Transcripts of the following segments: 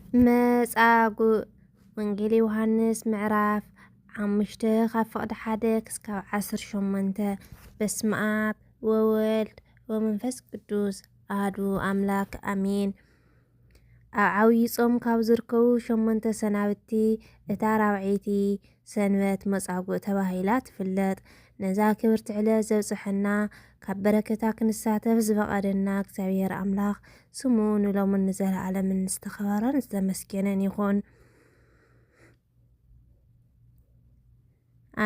መጻጉዕ። ወንጌል ዮሃንስ ምዕራፍ ሓሙሽተ ካብ ፍቕዲ ሓደ ክስካብ ዓሰርተ ሸሞንተ። በስመ ኣብ ወወልድ ወመንፈስ ቅዱስ ኣሐዱ ኣምላክ ኣሜን። ኣብ ዓብዪ ጾም ካብ ዝርከቡ ሸሞንተ ሰናብቲ እታ ራብዐይቲ ሰንበት መጻጉዕ ተባሂላ ትፍለጥ። ነዛ ክብርቲ ዕለት ዘብጽሐና፣ ካብ በረከታ ክንሳተፍ ዝፈቐደና እግዚኣብሔር ኣምላኽ ስሙ ንሎምን ንዘለዓለምን ዝተኸበረን ዝተመስገነን ይኹን።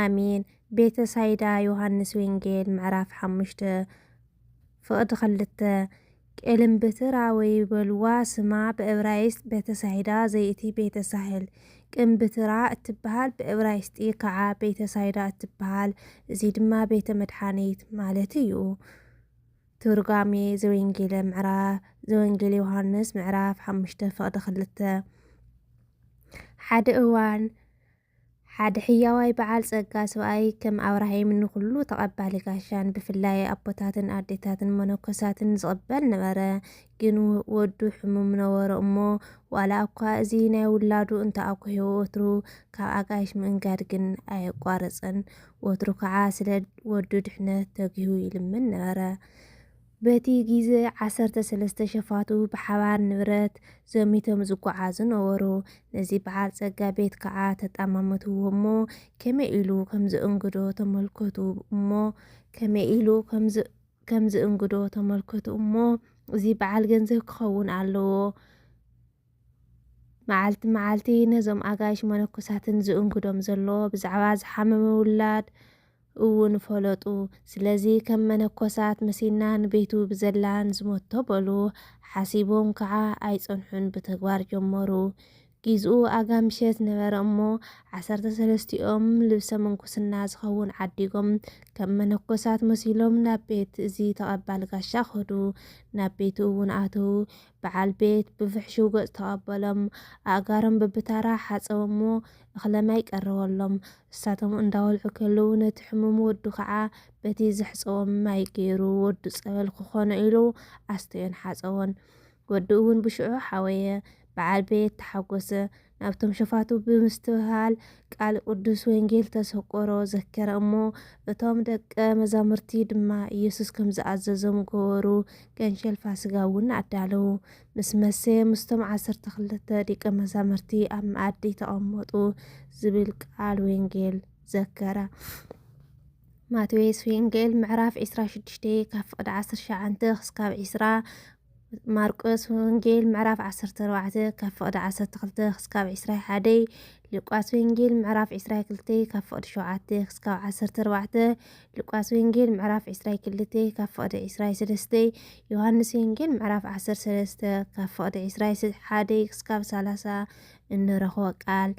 ኣሜን። ቤተ ሳይዳ። ዮሃንስ ወንጌል ምዕራፍ ሓሙሽተ ፍቕዲ ክልተ። ቅልምብትራ ወይ በልዋ ስማ ብዕብራይስጥ ቤተ ሳይዳ ዘይእቲ ቤተ ሳህል። ቅምብትራ እትበሃል ብዕብራይስጢ ከዓ ቤተ ሳይዳ እትበሃል፣ እዚ ድማ ቤተ መድሓኒት ማለት እዩ። ትርጓሜ ዘወንጌለ ምዕራፍ፣ ዘወንጌል ዮሃንስ ምዕራፍ ሓሙሽተ ፍቕዲ ክልተ። ሓደ እዋን ሓደ ሕያዋይ በዓል ጸጋ ሰብኣይ ከም ኣብራሂም ንኹሉ ተቐባሊ ጋሻን ብፍላይ ኣቦታትን ኣዴታትን መነኮሳትን ዝቕበል ነበረ። ግን ወዱ ሕሙም ነበረ እሞ ዋላ እኳ እዚ ናይ ውላዱ እንተ ኣኩህዮ ወትሩ ካብ ኣጋይሽ ምእንጋድ ግን ኣየቋረጸን። ወትሩ ከዓ ስለ ወዱ ድሕነት ተጊሁ ይልምን ነበረ። በቲ ግዜ ዓሰርተ ሰለስተ ሸፋቱ ብሓባር ንብረት ዘሚቶም ዝጓዓዙ ነበሩ። ነዚ በዓል ጸጋ ቤት ከዓ ተጠማመትዎ እሞ ከመይ ኢሉ ከም ዝእንግዶ ተመልከቱ እሞ ከመይ ኢሉ ከም ዝ- ከም ዝእንግዶ ተመልከቱ እሞ እዚ በዓል ገንዘብ ክኸውን ኣለዎ። መዓልቲ መዓልቲ ነዞም ኣጋይሽ መነኮሳትን ዝእንግዶም ዘሎ ብዛዕባ ዝሓመመ ውላድ እውን ፈለጡ። ስለዚ ከም መነኮሳት መሲና ንቤቱ ብዘላን ዝመቶ በሉ። ሓሲቦም ከዓ ኣይጸንሑን ብተግባር ጀመሩ። ጊዝኡ ኣጋ ምሸት ነበረ እሞ ዓሰርተ ሰለስቲኦም ልብሰ ምንኩስና ዝኸውን ዓዲጎም ከም መነኮሳት መሲሎም ናብ ቤት እዚ ተቐባል ጋሻ ከዱ። ናብ ቤቱ እውን ኣተዉ። በዓል ቤት ብፍሕሹው ገጽ ተቐበሎም። ኣእጋሮም በብታራ ሓጸቦ እሞ እኽለ ማይ ቀረበሎም። እሳቶም እንዳበልዑ ከለዉ ነቲ ሕሙም ወዱ ከዓ በቲ ዘሕጸቦ ማይ ገይሩ ወዱ ጸበል ክኾኖ ኢሉ ኣስተዮን ሓጸቦን። ወዱ እውን ብሽዑ ሓወየ። በዓል ቤት ተሓጎሰ። ናብቶም ሸፋቱ ብምስትብሃል ቃል ቅዱስ ወንጌል ተሰቆሮ ዘከረ እሞ እቶም ደቀ መዛሙርቲ ድማ ኢየሱስ ከም ዝኣዘዞም ገበሩ። ገንሸል ፋስጋ እውን ኣዳለዉ። ምስ መሰ ምስቶም ዓሰርተ ክልተ ደቀ መዛሙርቲ ኣብ መኣዲ ተቐመጡ ዝብል ቃል ወንጌል ዘከረ። ማቴዎስ ወንጌል ምዕራፍ ዕስራ ሽዱሽተ ካብ ፍቕዲ ዓሰርተ ትሽዓተ ክስካብ ዕስራ። ማርቆስ ወንጌል ምዕራፍ ዓሰርተ ኣርባዕተ ካብ ፍቕዲ ዓሰርተ ክልተ ክስካብ ዕስራ ሓደ። ሉቃስ ወንጌል ምዕራፍ ዕስራ ክልተ ካብ ፍቕዲ ሸውዓተ ክስካብ ዓሰርተ ኣርባዕተ። ሉቃስ ወንጌል ምዕራፍ ዕስራ ክልተ ካብ ፍቕዲ ዕስራ ሰለስተ። ዮሃንስ ወንጌል ምዕራፍ ዓሰርተ ሰለስተ ካብ ፍቕዲ ዕስራ ሓደ ክስካብ ሰላሳ እንረኽቦ ቃል።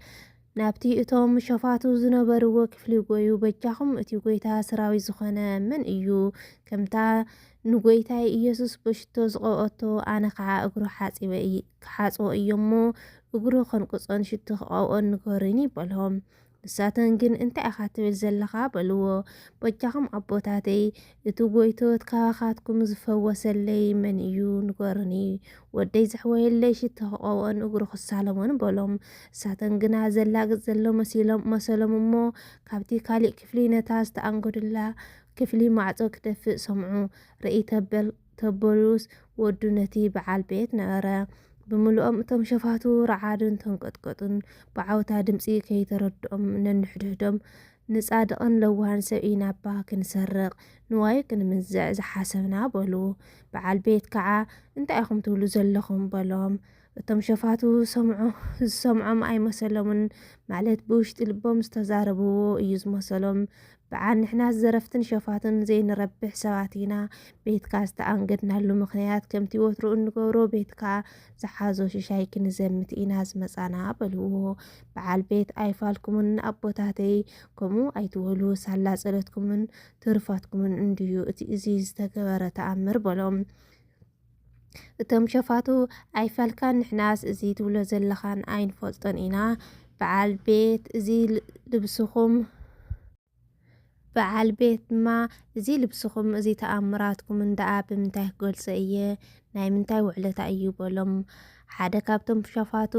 ናብቲ እቶም ሸፋቱ ዝነበርዎ ክፍሊ ጎዩ፣ በጃኹም እቲ ጎይታ ሰራዊት ዝኾነ መን እዩ? ከምታ ንጎይታይ ኢየሱስ በሽቶ ዝቐብኦቶ ኣነ ኸዓ እግሩ ሓጺበ እይ-፣ ክሓጽቦ እየ እሞ እግሩ ከንቅጾን ሽቱ ክቐብኦን ንገሩኒ በልዎም። ንሳተን ግን እንታይ ኢኻ ትብል ዘለኻ በልዎ። በጃኹም ኣቦታተይ እቲ ጎይቶት ካባኻትኩም ዝፈወሰለይ መን እዩ ንገሩኒ። ወደይ ዘሕወየለይ ሽቶ ክቐብኦን እግሩ ክሳለሞን በሎም። እሳተን ግና ዘላግጽ ዘሎ መሲሎም መሰሎም እሞ ካብቲ ካሊእ ክፍሊ ነታ ዝተኣንገዱላ ክፍሊ ማዕጾ ክደፍእ ሰምዑ። ርእይ ተበል-፣ ተበሉስ ወዱ ነቲ በዓል ቤት ነበረ። ብምልኦም እቶም ሸፋቱ ረዓድን ተንቀጥቀጡን ብዓውታ ድምጺ ከይተረድኦም ነንሕድሕዶም ንጻድቕን ለዋህን ሰብ ኢና እባ ክንሰርቕ ንዋዩ ክንምንዝዕ ዝሓሰብና በሉ። በዓል ቤት ከዓ እንታይ ኢኹም ትብሉ ዘለኹም በሎም። እቶም ሸፋቱ ዝሰምዖ-፣ ዝሰምዖም ኣይመሰሎምን፣ ማለት ብውሽጢ ልቦም ዝተዛረብዎ እዩ ዝመሰሎም። በዓል ንሕና ዘረፍትን ሸፋትን ዘይንረብሕ ሰባት ኢና። ቤትካ ዝተኣንገድናሉ ምኽንያት ከምቲ ወትሩ እንገብሮ ቤትካ ዝሓዞ ሽሻይ ክንዘምት ኢና ዝመጻና በልዎ። በዓል ቤት ኣይፋልኩምን ኣቦታተይ ከምኡ ኣይትበሉ፣ ሳላ ጸሎትኩምን ትሩፋትኩምን እንድዩ እቲ እዚ ዝተገበረ ተኣምር በሎም። እቶም ሸፋቱ ኣይፋልካን ንሕናስ እዚ ትብሎ ዘለኻን ኣይንፈልጦን ኢና። በዓል ቤት እዚ ል-፣ ልብስኹም በዓል ቤት ድማ እዚ ልብስኹም እዚ ተኣምራትኩም እንደኣ ብምንታይ ክገልጾ እየ? ናይ ምንታይ ውዕለታ እዩ በሎም። ሓደ ካብቶም ሸፋቱ፣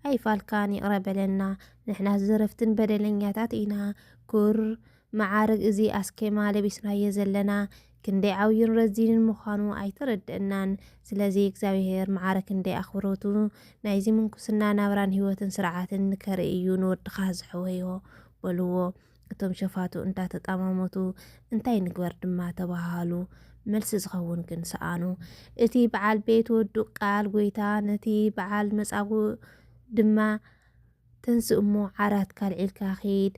"ኣይፋልካን፣ ይቕረ በለና፣ ንሕና ዝረፍትን በደለኛታት ኢና። ኩር መዓርግ እዚ ኣስኬማ ለቢስናዮ ዘለና፣ ክንደይ ዓብዩን ረዚንን ምዃኑ ኣይተረድአናን። ስለዚ እግዚኣብሔር መዓረ ክንደይ ኣኽብሮቱ ናይዚ ምንኩስና ናብራን ህይወትን ስርዓትን ከርኢ እዩ ንወድኻ ዝሕወዮ" በልዎ። እቶም ሸፋቱ እንዳተጠማመቱ፣ "እንታይ ንግበር ድማ?" ተባሃሉ። መልሲ ዝኸውን ግን ሰኣኑ። እቲ በዓል ቤት ወዱ ቃል ጎይታ ነቲ በዓል መጻጉ ድማ፣ "ተንስእ እሞ ዓራት ካልዒልካ ኺድ"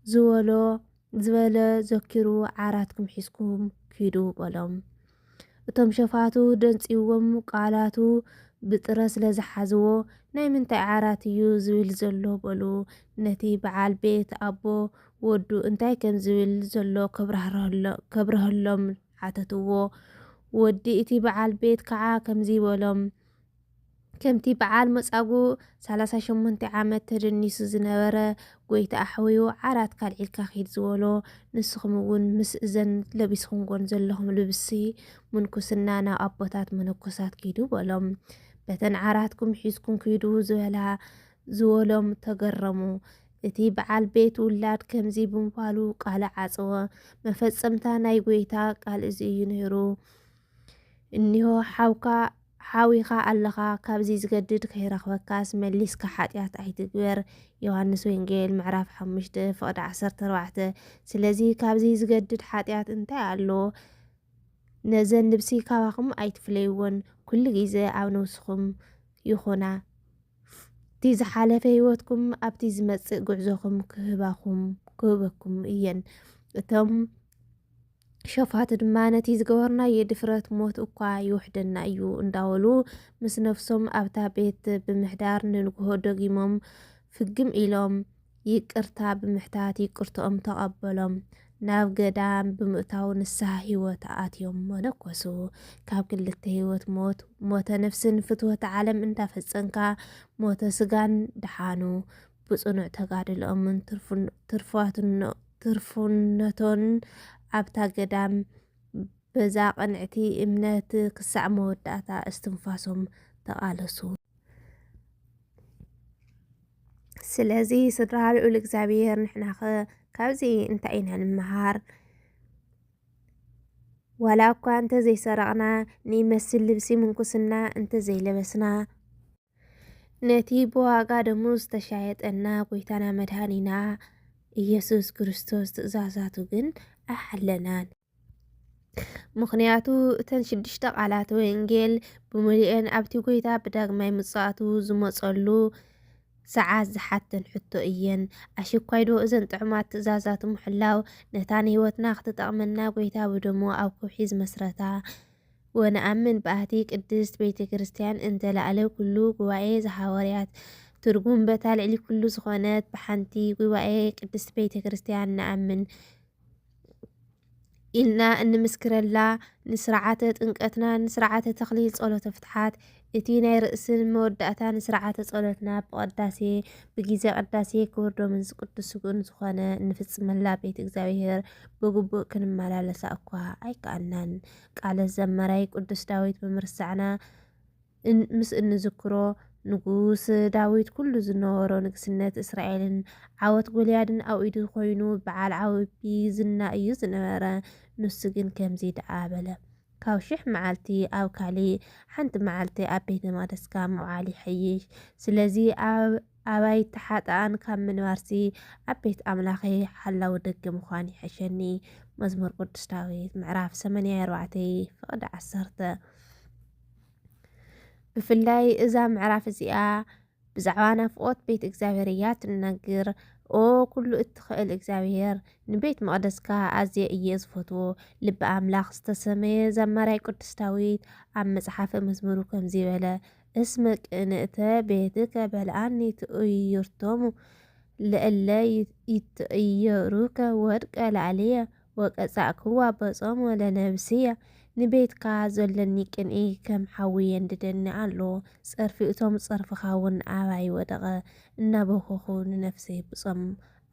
ዝበሎ፣ ዝበለ ዘኪሩ፣ "ዓራትኩም ሒዝኩም ኪዱ" በሎም። እቶም ሸፋቱ ደንጽዎም ቃላቱ ብጥረ ስለ ዝሓዝዎ፣ "ናይ ምንታይ ዓራት እዩ ዝብል ዘሎ?" በሉ። ነቲ በዓል ቤት ኣቦ ወዱ እንታይ ከም ዝብል ዘሎ ከብራህረሎ-፣ ከብርሀሎም ሓተትዎ። ወዲ እቲ በዓል ቤት ከዓ ከምዚ በሎም፣ "ከምቲ በዓል መጻጉ ሰላሳ ሸሞንተ ዓመት ተደኒሱ ዝነበረ ጎይታ ኣሕውዩ፣ ዓራት ካልዒልካ ኪድ ዝበሎ፣ ንስኹም እውን ምስ እዘን ለቢስኹምወን ዘለኹም ልብሲ ምንኩስና ናብ ኣቦታት መነኮሳት ኪዱ" በሎም። በተን ዓራትኩም ሒዝኩም ኪዱ ዝበላ፣ ዝበሎም ተገረሙ። እቲ በዓል ቤት ውላድ ከምዚ ብምባሉ ቃሉ ዓጸወ፣ "መፈጸምታ ናይ ጎይታ ቃል እዚ እዩ ነይሩ። እኒሆ ሓውካ፣ ሓዊኻ ኣለኻ፣ ካብዚ ዝገድድ ከይረኽበካስ መሊስካ ሓጢኣት ኣይትግበር።" ዮሃንስ ወንጌል ምዕራፍ ሓሙሽተ ፍቕዲ ዓሰርተ ኣርባዕተ። ስለዚ ካብዚ ዝገድድ ሓጢኣት እንታይ ኣሎ? ነዘን ልብሲ ካባኹም ኣይትፍለይወን፣ ኩሉ ግዜ ኣብ ነብስኹም ይኹና። እቲ ዝሓለፈ ህይወትኩም ኣብቲ ዝመጽእ ጉዕዞኹም ክህባኹም፣ ክህበኩም እየን። እቶም ሸፋቱ ድማ፣ "ነቲ ዝገበርናዮ ድፍረት ሞት እኳ ይውሕደና እዩ" እንዳበሉ ምስ ነፍሶም ኣብታ ቤት ብምሕዳር፣ ንንግሆ ደጊሞም ፍግም ኢሎም ይቅርታ ብምሕታት ይቅርትኦም ተቐበሎም። ናብ ገዳም ብምእታው ንስሓ ህይወት ኣትዮም መነኮሱ። ካብ ክልተ ህይወት ሞት፣ ሞተ ነፍስን ፍትወተ ዓለም እንዳፈጸንካ፣ ሞተ ስጋን ደሓኑ። ብጽኑዕ ተጋድሎኦምን ትርፉን-፣ ትርፋትኖ-፣ ትርፉነቶን ኣብታ ገዳም በዛ ቅንዕቲ እምነት ክሳዕ መወዳእታ እስትንፋሶም ተቓለሱ። ስለዚ ስድራ ልዑል እግዚኣብሔር፣ ንሕናኸ ካብዚ እንታይ ኢና ንምሃር? ዋላ እኳ እንተ ዘይሰረቕና፣ ንይመስል ልብሲ ምንኩስና እንተ ዘይለበስና፣ ነቲ ብዋጋ ደሙ ዝተሻየጠና ጎይታና መድሃኒና ኢየሱስ ክርስቶስ ትእዛዛቱ ግን ኣይሓለናን። ምኽንያቱ እተን ሽዱሽተ ቃላት ወንጌል ብምሉኤን ኣብቲ ጎይታ ብዳግማይ ምጽኣቱ ዝመጸሉ ሰዓት ዝሓተን ሕቶ እየን። ኣሽኳይዶ እዘን ጥዑማት ትእዛዛቱ ምሕላው ነታ ንህይወትና ክትጠቕመና ጎይታ ብደሙ ኣብ ከውሒ ዝመስረታ? ወነኣምን ብኣቲ ቅድስት ቤተ ክርስቲያን እንተ ላዕለ ኩሉ ጉባኤ ዘሃዋርያት ትርጉም በታ ልዕሊ ኩሉ ዝኾነት ብሓንቲ ጉባኤ ቅድስት ቤተ ክርስቲያን ነኣምን ኢልና እንምስክረላ፣ ንስርዓተ ጥምቀትና፣ ንስርዓተ ተክሊል፣ ጸሎተ ፍትሓት፣ እቲ ናይ ርእስን መወዳእታን ስርዓተ ጸሎትና ብቐዳሴ፣ ብጊዜ ቅዳሴ ክቡር ደሙን ቅዱስ ስግኡን ዝኾነ እንፍጽመላ ቤት እግዚኣብሔር ብግቡእ ክንመላለሳ እኳ ኣይከኣልናን። ቃለ ዘመራይ ቅዱስ ዳዊት ብምርሳዕና እን-፣ ምስ እንዝክሮ፣ ንጉስ ዳዊት ኩሉ ዝነበሮ ንግስነት እስራኤልን ዓወት ጎልያድን ኣብ ኢዱ ኮይኑ በዓል ዓቢ ዝና እዩ ዝነበረ። ንሱ ግን ከምዚ ደኣ በለ፣ "ካብ ሽሕ መዓልቲ ኣብ ካልእ ሓንቲ መዓልቲ ኣብ ቤተ መቕደስካ ምውዓል ይሐይሽ። ስለዚ ኣብ ኣባይቲ ሓጥኣን ካብ ምንባርሲ ኣብ ቤት ኣምላኸይ ሓላዊ ደገ ምዃን ይሐሸኒ።" መዝሙር ቅዱስ ዳዊት ምዕራፍ ሰማንያ ኣርባዕተ ፍቕዲ ዓሰርተ። ብፍላይ እዛ ምዕራፍ እዚኣ ብዛዕባ ናፍቖት ቤት እግዚኣብሔር እያ ትነግር። ኦ ኩሉ እትኽእል እግዚኣብሔር፣ ንቤት መቕደስካ ኣዝየ እየ ዝፈትዎ። ልቢ ኣምላኽ ዝተሰመየ ዘማራይ ቅዱስ ዳዊት ኣብ መጽሓፈ መዝሙሩ ከምዚ በለ፣ "እስመ ቅንእተ ቤትከ በልዓኒ ትእይርቶሙ ለእለ ይትእየሩከ ወድቀ ላዕሌየ ወቀጻእክዋ በጾሙ ለነብስየ።" ንቤትካ ዘለኒ ቅንኢ ከም ሓዊ የንድደኒ ኣሎ። ጸርፊ እቶም ጸርፍኻ እውን ኣባይ ወደቐ። እናበኸኹ ንነፍሰይ ብጾም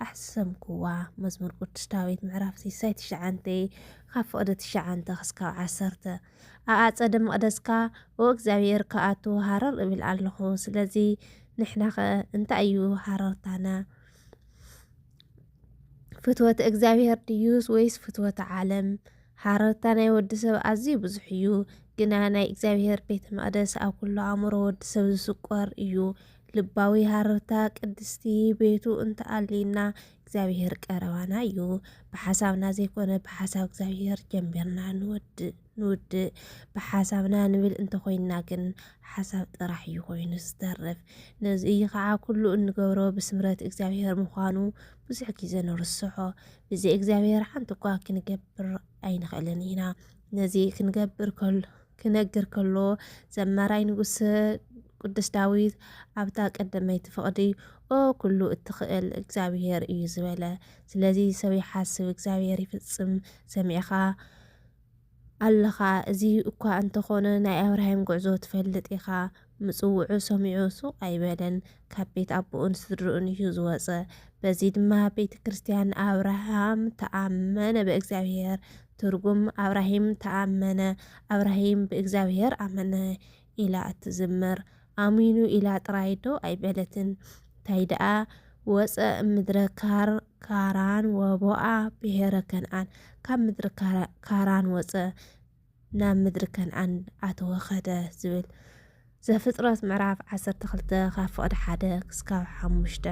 ኣሕሰምክዋ። መዝሙር ቅዱስ ዳዊት ምዕራፍ ስሳይ ትሽዓንተ ካብ ፍቕዲ ትሽዓንተ ክስካብ ዓሰርተ። ኣብ ኣጸደ መቕደስካ ኦ እግዚኣብሔር ክኣቱ ሃረር እብል ኣለኹ። ስለዚ ንሕናኸ እንታይ እዩ ሃረርታና? ፍትወት እግዚኣብሔር ድዩስ ወይስ ፍትወት ዓለም? ሃረርታ ናይ ወዲ ሰብ ኣዝዩ ብዙሕ እዩ፣ ግና ናይ እግዚኣብሔር ቤተ መቕደስ ኣብ ኩሉ ኣእምሮ ወዲ ሰብ ዝስቆር እዩ። ልባዊ ሃረርታ ቅድስቲ ቤቱ እንተኣልዩና እግዚኣብሔር ቀረባና እዩ። ብሓሳብና ዘይኮነ ብሓሳብ እግዚኣብሔር ጀሚርና ንወድእ ንውድእ። ብሓሳብና ንብል እንተኾይንና ግን ሓሳብ ጥራሕ እዩ ኮይኑ ዝተርፍ። ነዚ እዩ ከዓ ኩሉ እንገብሮ ብስምረት እግዚኣብሔር ምዃኑ ብዙሕ ግዜ ንርስሖ። ብዘይ እግዚኣብሔር ሓንቲ እኳ ክንገብር ኣይንኽእልን ኢና። ነዚ ክንገብር ከሎ ክነግር ከሎ ዘማራይ ንጉስ ቅዱስ ዳዊት ኣብታ ቀደመይቲ ፍቕዲ ኦ ኩሉ እትኽእል እግዚኣብሔር እዩ ዝበለ። ስለዚ ሰብ ይሓስብ እግዚኣብሔር ይፍጽም። ሰሚዕኻ ኣለኻ። እዚ እኳ እንተኾነ ናይ ኣብርሃም ጉዕዞ ትፈልጥ ኢኻ። ምጽውዑ ሰሚዑ ሱቕ ኣይበለን። ካብ ቤት ኣቦኡን ስድርኡን እዩ ዝወጸ። በዚ ድማ ቤተ ክርስቲያን ኣብርሃም ተኣመነ ብእግዚኣብሔር። ትርጉም ኣብራሂም ተኣመነ፣ ኣብራሂም ብእግዚኣብሔር ኣመነ ኢላ እትዝምር። ኣሚኑ ኢላ ጥራይ ዶ ኣይበለትን። እንታይ ደኣ ወፀ ምድረ ካር-፣ ካራን ወቦኣ ብሔረ ከንኣን። ካብ ምድሪ ካራ-፣ ካራን ወፀ ናብ ምድሪ ከንኣን ኣተወኸደ ዝብል ዘፍጥረት ምዕራፍ ዓሰርተ ክልተ ካብ ፍቕዲ ሓደ ክስካብ ሓሙሽተ።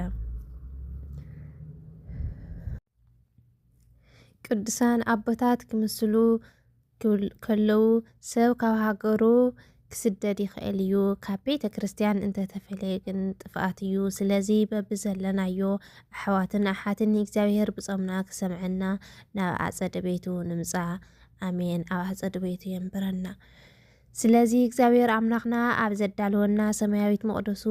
ቅዱሳን ኣቦታት ክምስሉ ክብል-፣ ከለዉ ሰብ ካብ ሃገሩ ክስደድ ይኽእል እዩ። ካብ ቤተ ክርስቲያን እንተተፈለየ ግን ጥፍኣት እዩ። ስለዚ በብዘለናዮ ኣሕዋትን ኣሓትን ንእግዚኣብሔር ብጾምና ክሰምዐና ናብ ኣጸደ ቤቱ ንምጻእ። ኣሜን። ኣብ ኣጸደ ቤቱ የንብረና። ስለዚ እግዚኣብሔር ኣምላኽና ኣብ ዘዳለወና ሰማያዊት መቕደሱ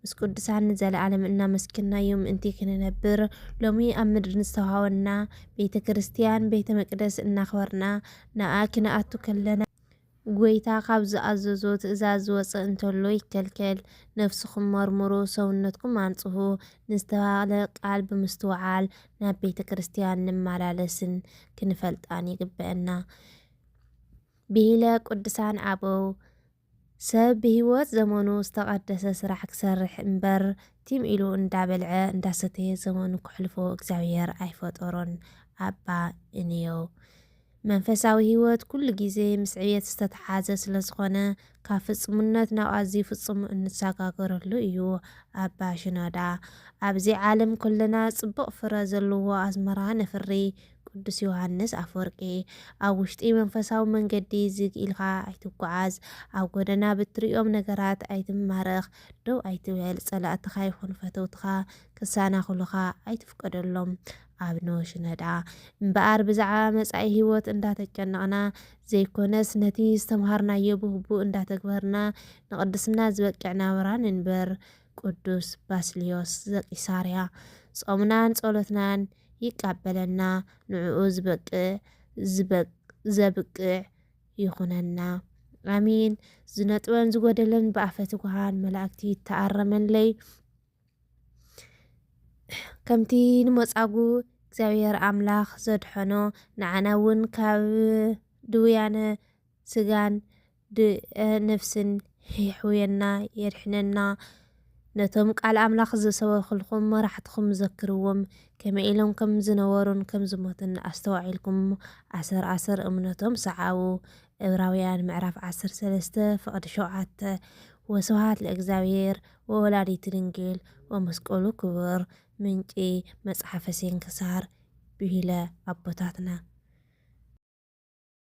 ምስ ቅዱሳን ንዘለኣለም እናመስገንናዮ ምእንቲ ክንነብር፣ ሎሚ ኣብ ምድሪ ንዝተዋሃበና ቤተ ክርስቲያን፣ ቤተ መቅደስ እናኽበርና ናብኣ ክንኣቱ ከለና፣ ጎይታ ካብ ዝኣዘዞ ትእዛዝ ዝወፀ እንተሎ ይከልከል። ነፍስኹም መርምሩ፣ ሰውነትኩም ኣንጽሁ፣ ንዝተባህለ ቃል ብምስትውዓል ናብ ቤተ ክርስቲያን ንመላለስን ክንፈልጣን ይግበአና። ብሂለ ቅዱሳን ኣበው፣ ሰብ ብህይወት ዘመኑ ዝተቐደሰ ስራሕ ክሰርሕ እምበር፣ ትም ኢሉ እንዳበልዐ እንዳሰተየ ዘመኑ ከሕልፎ እግዚኣብሔር ኣይፈጠሮን። ኣባ እንየው። መንፈሳዊ ህይወት ኩሉ ግዜ ምስ ዕብየት ዝተተሓዘ ስለ ዝኾነ፣ ካብ ፍጹምነት ናብ ኣዝዩ ፍጹም እንሰጋገረሉ እዩ። ኣባ ሽኖዳ፣ ኣብዚ ዓለም ኩልና ጽቡቕ ፍረ ዘለዎ ኣዝመራ ነፍሪ። ቅዱስ ዮሃንስ ኣፈወርቂ፣ ኣብ ውሽጢ መንፈሳዊ መንገዲ ዝግ ኢልካ ኣይትጓዓዝ፣ ኣብ ጎደና ብትሪኦም ነገራት ኣይትማረኽ፣ ደው ኣይትበል፣ ጸላእትኻ ይኹን ፈተውትኻ ክሰናኽሉኻ ኣይትፍቀደሎም። ኣቡነ ሽኖዳ፣ እምበኣር ብዛዕባ መጻኢ ህይወት እንዳተጨነቕና ዘይኮነስ፣ ነቲ ዝተምሃርናዮ ብግቡእ እንዳተግበርና ንቕድስና ዝበቅዕ ናብራ ንንበር። ቅዱስ ባስልዮስ ዘቂሳርያ፣ ጾምናን ጸሎትናን ይቀበለና፣ ንዕኡ ዝበቅዕ፣ ዝበቅ-፣ ዘብቅዕ ይኹነና። ኣሜን። ዝነጥበን ዝጎደለን ብኣፈ ትጉሃን መላእክቲ ይተኣረመለይ። ከምቲ ንመጻጉ እግዚኣብሔር ኣምላኽ ዘድሐኖ፣ ንዓና እውን ካብ ድውያነ ስጋን ድ-፣ ነፍስን ይሕውየና፣ የድሕነና። ነቶም ቃል ኣምላኽ ዝሰበኹልኩም መራሕትኹም ዘክርዎም፣ ከመይ ኢሎም ከም ዝነበሩን ከም ዝሞቱን ኣስተውዒልኩም፣ ኣሰር ኣሰር እምነቶም ሰዓቡ። ዕብራውያን ምዕራፍ ዓሰርተ ሰለስተ ፍቕዲ ሸውዓተ። ወስብሐት ለእግዚኣብሔር ወወላዲቱ ድንግል ወመስቀሉ ክቡር። ምንጪ መጽሓፈ ስንክሳር ብሂለ ኣቦታትና።